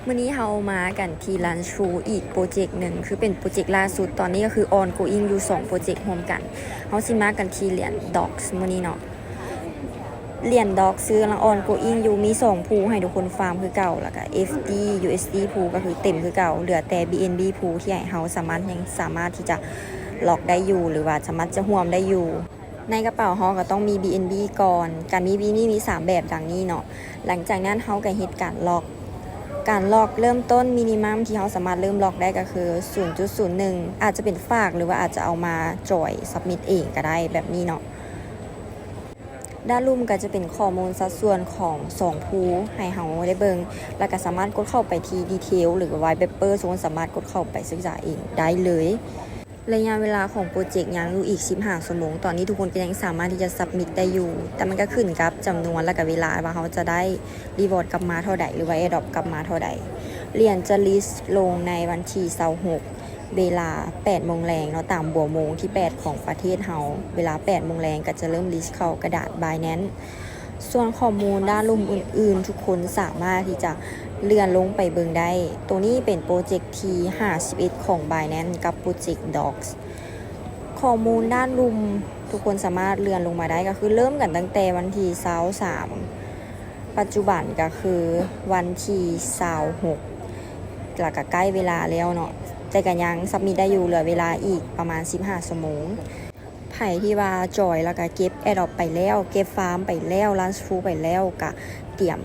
ມື້ນີ້ເຮົາມາກັນທີ່ Launch Pool ອີກໂປເຈັກໜຶ່ງ ຄືເປັນໂປເຈັກລ່າສຸດ ຕອນນີ້ກໍຄື ongoing ຢູ່ສອງໂປເຈັກຮ່ວມກັນ. ເຮົາຊິມາກັນທີ່ Lian Docs ມື້ນີ້ເນາະ. Lian Docs ຄືກຳລັງ ongoing ຢູ່ ມີສອງ pool ໃຫ້ທຸກຄົນ farm ຄືເກົ່າ ແລ້ວກໍ F T U S D pool ກໍຄືເຕັມຄືເກົ່າ ເຫຼືອແຕ່ B N B pool ທີ່ໃຫ້ເຮົາສາມາດ ຍັງສາມາດທີ່ຈະ lock ໄດ້ຢູ່ ຫຼືວ່າສາມາດຈະຮ່ວມໄດ້ຢູ່. ໃນກະເປົາເຮົາກໍຕ້ອງມີ B N B ກ່ອນ. ການມີ B N B ມີສາມແບບດັ່ງນີ້ເນາະ. ຫຼັງຈາກນັ້ນເຮົາກໍເຮັດການ lock. ການ lock ເລີ່ມຕົ້ນ minimum ທີ່ເຮົາສາມາດເລີ່ມ lock ໄດ້ກໍຄື ສູນຈຸດສູນໜຶ່ງ ອາດຈະເປັນຝາກ ຫຼືວ່າອາດຈະເອົາມາຈອຍ submit ເອງກໍໄດ້ ແບບນີ້ເນາະ. ດ້ານລຸ່ມກໍຈະເປັນຂໍ້ມູນສັດສ່ວນຂອງສອງ pool ໃຫ້ເຮົາໄດ້ເບິ່ງ ແລ້ວກໍສາມາດກົດເຂົ້າໄປທີ່ detail ຫຼື white paper ທຸກຄົນສາມາດກົດເຂົ້າໄປສຶກສາເອງໄດ້ເລີຍ. ໄລຍະເວລາຂອງໂປເຈັກຍັງຢູ່ອີກສິບຫ້າຊົ່ວໂມງ. ຕອນນີ້ທຸກຄົນກໍຍັງສາມາດທີ່ຈະ submit ໄດ້ຢູ່ ແຕ່ມັນກໍຂຶ້ນກັບຈຳນວນ ແລ້ວກໍເວລາວ່າເຮົາຈະໄດ້ reward ກັບມາເທົ່າໃດ ຫຼືວ່າ airdrop ກັບມາເທົ່າໃດ. Lian ຈະ list ລົງໃນວັນທີຊາວຫົກ ເວລາແປດໂມງແລງເນາະ ຕາມບົວໂມງທີແປດຂອງປະເທດເຮົາ. ເວລາແປດໂມງແລງກໍຈະເລີ່ມ list ເຂົ້າກະດານ Binance. ສ່ວນຂໍ້ມູນດ້ານລຸ່ມອື່ນໆ ທຸກຄົນສາມາດທີ່ຈະເລື່ອນລົງໄປເບິ່ງໄດ້. ໂຕນີ້ເປັນໂປເຈັກທີຫ້າສິບເອັດຂອງ Binance ກັບໂປເຈັກ Docs. ຂໍ້ມູນດ້ານລຸ່ມ ທຸກຄົນສາມາດເລື່ອນລົງມາໄດ້ ກໍຄືເລີ່ມກັນຕັ້ງແຕ່ວັນທີຊາວສາມ ປັດຈຸບັນກໍຄືວັນທີຊາວຫົກ ແລ້ວກໍໃກ້ເວລາແລ້ວເນາະ ແຕ່ກໍຍັງ submit ໄດ້ຢູ່ ເຫຼືອເວລາອີກປະມານສິບຫ້າຊົ່ວໂມງ. ໃຜທີ່ວ່າຈອຍ ແລ້ວກໍເກັບ airdrop ໄປແລ້ວ ເກັບ farm ໄປແລ້ວ Launch Pool ໄປແລ້ວ ກໍຕຽມ